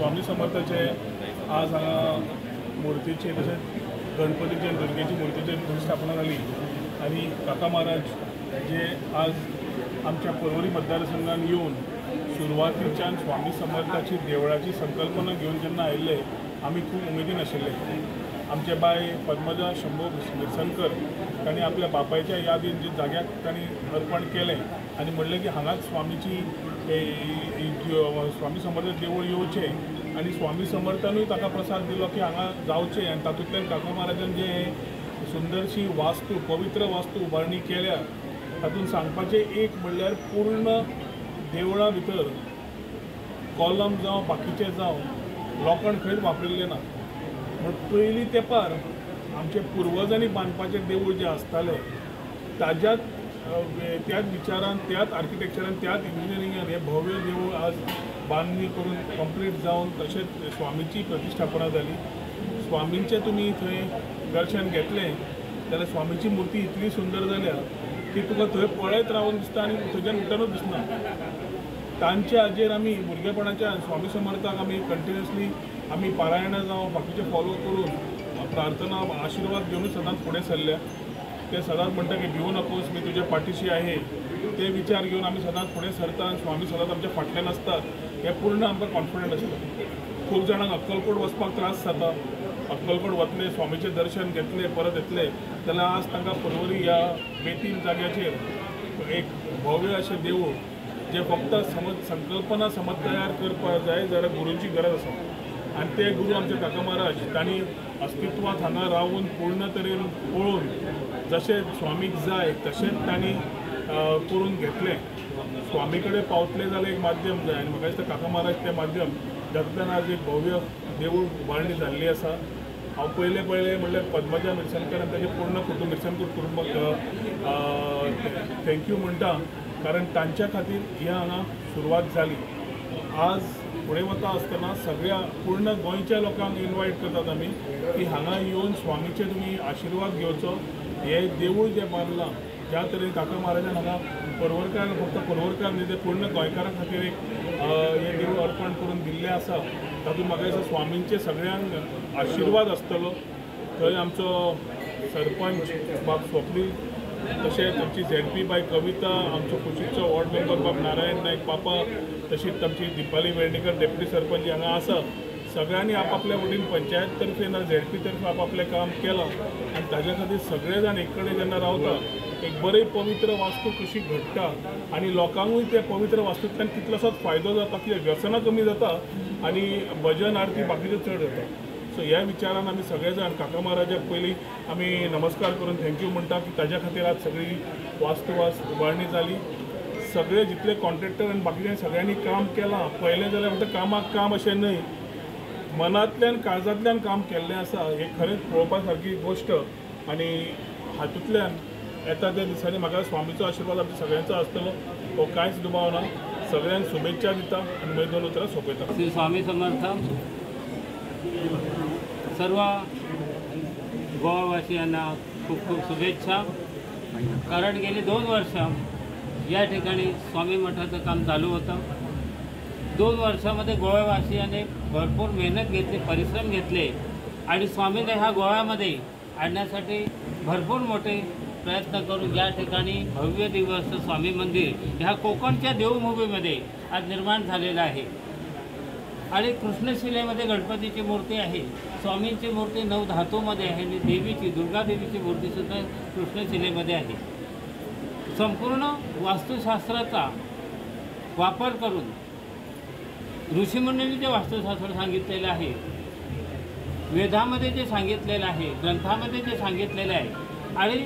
स्वामी समर्थाचे आज हांगा मूर्तीचे तशेंच गणपतीचे दुर्गेची मूर्तीची प्रतिष्ठापना जाली आनी काका महाराज जे आज आमच्या पर्वरी मतदारसंघान येवन सुरवातीच्यान स्वामी समर्थाची देवळाची संकल्पना घेवन जेन्ना आयिल्ले आमी खूब उमेदीन आशिल्ले। आमचे बाय पद्मजा शंभू मिरसनकर तांणी आपल्या बापायच्या यादीन जे जाग्याक तांणी अर्पण केलें आनी म्हणलें की हांगाच स्वामीची स्वामी समर्थ देवूळ येवचें आनी स्वामी समर्थानूय ताका प्रसाद दिलो की हांगा जावचें आनी तातूंतल्यान काका महाराजान जे सुंदरशी वास्तू पवित्र वास्तू उबारणी केल्या तातूंत सांगपाचें एक म्हणल्यार पूर्ण देवळा भितर कॉलम जावं बाकीचें जावं लोखण खंयच वापरिल्लें ना। म्हण पयलीं तेंपार आमचे पुर्वजांनी बांदपाचें देवूळ जें आसतालें ताज्याच त्याच विचारान त्याच आर्किटेक्चरान त्याच इंजिनियरिंगान हें भव्य देवूळ आज बांदणी करून कंप्लीट जावन तशेंच स्वामीची प्रतिष्ठापना जाली। स्वामींचें तुमी थंय दर्शन घेतलें जाल्यार स्वामीची मूर्ती इतली सुंदर जाल्या की तुका थंय पळयत रावन दिसता आनी थंयच्यान उठनूच दिसना। तांच्या हाजेर आमी भुरगेपणाच्यान स्वामी समर्थाक आमी कंटिन्युअसली आमी पारायणां जावं बाकीचें फॉलो करून प्रार्थना आशिर्वाद घेवन सदांच फुडें सरल्या। ते सदांच म्हणटा की भिवू नकोस मी तुज्या पाठीशी आहे, ते विचार घेवन आमी सदांच फुडें सरता आनी स्वामी सदांच आमच्या फाटल्यान आसतात हें पूर्ण आमकां कॉन्फिडंट आसता। खूब जाणांक अक्कलकोट वचपाक त्रास जाता, अक्कलकोट वतले स्वामीचें दर्शन घेतले परत येतले जाल्यार आज तांकां पर्वरी ह्या बेतीम जाग्याचेर एक भव्य अशें देवूळ जें फक्त समज संकल्पना समज तयार करपाक जाय जाल्यार गुरूंची गरज आसा आनी ते गुरू आमचे काका महाराज तांणी अस्तित्वांत हांगा रावन पूर्ण तरेन पळोवन जशें स्वामीक जाय तशेंच तांणी करून घेतलें। स्वामी कडेन पावतले जाल्यार एक माध्यम जाय आनी म्हाका दिसता काका महाराज तें माध्यम जातूंतल्यान आज एक भव्य देवूळ उबारणी जाल्ली आसा। हांव पयले पयले म्हणल्यार पद्मजा मिरसनकर आनी ताजें पूर्ण कुटुंब मिरसनकर कुटुंबाक thank you म्हणटा, कारण तांच्या खातीर हें हांगा सुरवात जाली। आज फुडें वता आसतना सगळ्या पूर्ण गोंयच्या लोकांक इनवायट करतात आमी की हांगा येवन स्वामीचे तुमी आशिर्वाद घेवचो। हें देवूळ जें बांदलां ज्या तरेन काका महाराजान हांगा पर्वरकार फक्त पर्वरकार न्ही ते पूर्ण गोंयकारां खातीर एक हें देवूळ अर्पण करून दिल्लें आसा तातूंत म्हाका दिसता स्वामींचे सगळ्यांक आशिर्वाद आसतलो। थंय आमचो सरपंच बाब स्वप्नील तशेंच आमची झेडपी बाय कविता, आमचो कुशीकचो वॉर्ड मेंबर बाब नारायण नायक पापा, तशीच आमची दीपाली वेर्णेकर डेप्युटी सरपंच हांगा आसा। सगळ्यांनी आपापल्या वतीन पंचायत तर्फे ना झेडपी तर्फे आपापलें काम केलां आनी ताज्या खातीर सगळे जाण एक कडेन जेन्ना रावता एक बरी पवित्र वास्तू कशी घडटा आनी लोकांकूय त्या पवित्र वास्तूंतल्यान कितलोसोच फायदो जाता, कित्याक व्यसनां कमी जाता आनी भजन आरती बाकीच्यो चड जाता। सो ह्या विचारान आमी सगळे जाण काका महाराजाक पयलीं आमी नमस्कार करून thank you म्हणटा की ताज्या खातीर आज सगळी वास्तू आज उबारणी जाली। सगळे जितले कॉन्ट्रॅक्टर आनी बाकीच्या सगळ्यांनी काम केलां पळयलें जाल्यार फक्त कामाक काम अशें न्हय, मनांतल्यान काळजांतल्यान काम केल्लें आसा हें खरेंच पळोवपा सारकी गोश्ट आनी हातूंतल्यान येता त्या दिसांनी म्हाका स्वामीचो आशिर्वाद आमच्या सगळ्यांचो आसतलो हो कांयच दुबाव ना। सगळ्यांक शुभेच्छा दिता आनी मागीर दोन उतरां सोंपयता। श्री स्वामी समर्थ। सर्व गोवावासियांना खूप खूप शुभेच्छा, कारण गेली 2 वर्ष या ठिकाणी स्वामी मठाचं काम चालू होतं। 2 वर्षामध्ये गोव्यावासियांनी भरपूर मेहनत घेतली, परिश्रम घेतले आणि स्वामींना ह्या गोव्यामध्ये आणण्यासाठी भरपूर मोठे प्रयत्न करून या ठिकाणी भव्य दिवस स्वामी मंदिर ह्या कोकणच्या देवभूमीमध्ये आज निर्माण झालेलं आहे। आणि कृष्णशिलेमध्ये गणपतीची मूर्ती आहे, स्वामींची मूर्ती 9 धातूमध्ये आहे आणि देवीची दुर्गा देवीची मूर्तीसुद्धा कृष्णशिलेमध्ये आहे। संपूर्ण वास्तुशास्त्राचा वापर करून ऋषीमुनींनी जे वास्तुशास्त्र सांगितलेलं आहे, वेदामध्ये जे सांगितलेलं आहे, ग्रंथामध्ये जे सांगितलेलं आहे आणि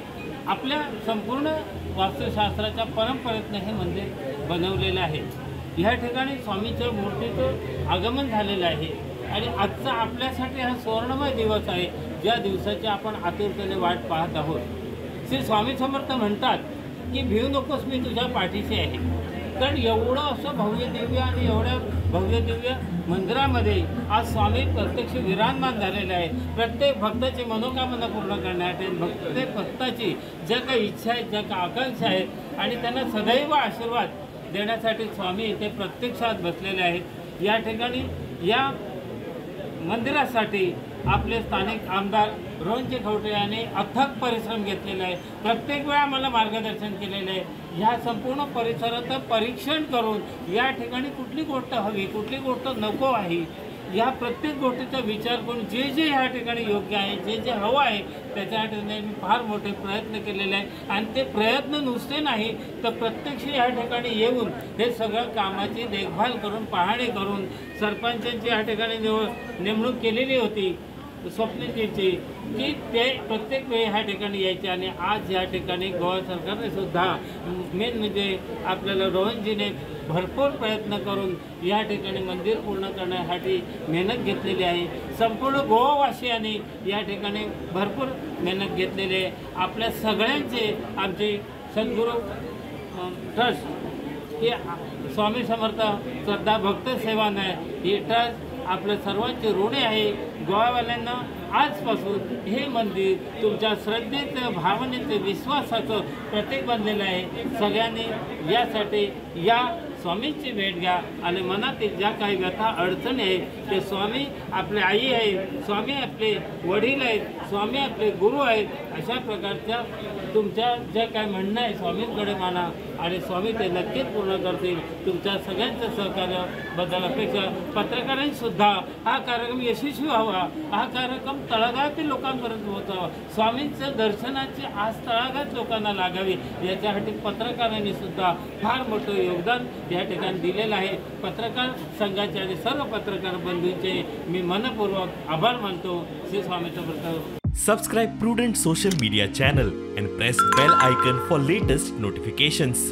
आपल्या संपूर्ण वास्तुशास्त्राच्या परंपरेतनं हे मंदिर बनवलेलं आहे। ह्या ठिकाणी स्वामीच्या मूर्तीचं आगमन झालेलं आहे आणि आजचा आपल्यासाठी हा सुवर्णमय दिवस आहे, ज्या दिवसाची आपण आतुरतेने वाट पाहत आहोत। श्री स्वामी समर्थ म्हणतात की भिवू नकोस, मी तुझ्या पाठीशी आहे। कारण एवढं असं भव्य दिव्य आणि एवढ्या भव्य दिव्य मंदिरामध्ये आज स्वामी प्रत्यक्ष विराजमान झालेले आहे। प्रत्येक भक्ताची मनोकामना पूर्ण करण्यासाठी, प्रत्येक भक्ताची ज्या काही इच्छा आहेत, ज्या काही आकांक्षा आहेत आणि त्यांना सदैव आशीर्वाद देण्यासाठी स्वामी इथे प्रत्यक्षात बसलेले आहेत। या ठिकाणी या मंदिरासाठी आपले स्थानिक आमदार रोहनजी खवटे यांनी अथक परिश्रम घेतलेला आहे। प्रत्येक वेळा आम्हाला मार्गदर्शन केलेलं आहे। ह्या संपूर्ण परिसराचं परीक्षण करून या ठिकाणी कुठली गोष्ट हवी, कुठली गोष्ट नको आहे, या प्रत्येक गोष्टीचा विचार करून जे जे ह्या ठिकाणी योग्य आहे, जे जे हवं आहे त्याच्यासाठी मी फार मोठे प्रयत्न केलेले आहे। आणि ते प्रयत्न नुसते नाही तर प्रत्यक्ष ह्या ठिकाणी येऊन हे सगळं कामाची देखभाल करून, पाहणी करून सरपंचांची ह्या ठिकाणी नेमणूक केलेली होती स्वप्नीलजीची, की ते प्रत्येक वेळी ह्या ठिकाणी यायचे। आणि आज या ठिकाणी गोवा सरकारने सुद्धा मेन म्हणजे आपल्याला रोहनजीने भरपूर प्रयत्न करून या ठिकाणी मंदिर पूर्ण करण्यासाठी मेहनत घेतलेली आहे। संपूर्ण गोवावासियांनी या ठिकाणी भरपूर मेहनत घेतलेली आहे। आपल्या सगळ्यांचे आमचे सद्गुरू ट्रस्ट ही स्वामी समर्थ श्रद्धा भक्त सेवालय ही ट्रस्ट आपल्या सर्वांचे ऋणी आहे। गोवावाल्यांना आजपासून हे मंदिर तुमच्या श्रद्धेचं, भावनेचं, विश्वासाचं प्रतीक बनलेलं आहे। सगळ्यांनी यासाठी या स्वामींची भेट घ्या आणि मनातील ज्या काही व्यथा अडचणी आहेत ते स्वामी आपले आई आहेत, स्वामी आपले वडील आहेत, स्वामी आपले गुरु आहेत, अशा प्रकारच्या तुमच्या ज्या काही म्हणणं आहे स्वामींकडे माना आणि स्वामी ते नक्कीच पूर्ण करतील। तुमच्या सगळ्यांचं सहकार्याबद्दल अपेक्षा। पत्रकारांनीसुद्धा हा कार्यक्रम यशस्वी व्हावा, हा कार्यक्रम तळागाळातील लोकांपर्यंत पोहोचावा, स्वामींचं दर्शनाची आज तळागाळात लोकांना लागावी याच्यासाठी पत्रकारांनी सुद्धा फार मोठं योगदान या ठिकाणी दिलेलं आहे। पत्रकार संघाचे आणि सर्व पत्रकार बंधूंचे मी मनपूर्वक आभार मानतो। Shri Swami Samarth. Subscribe Prudent social media channel and press bell icon for latest notifications.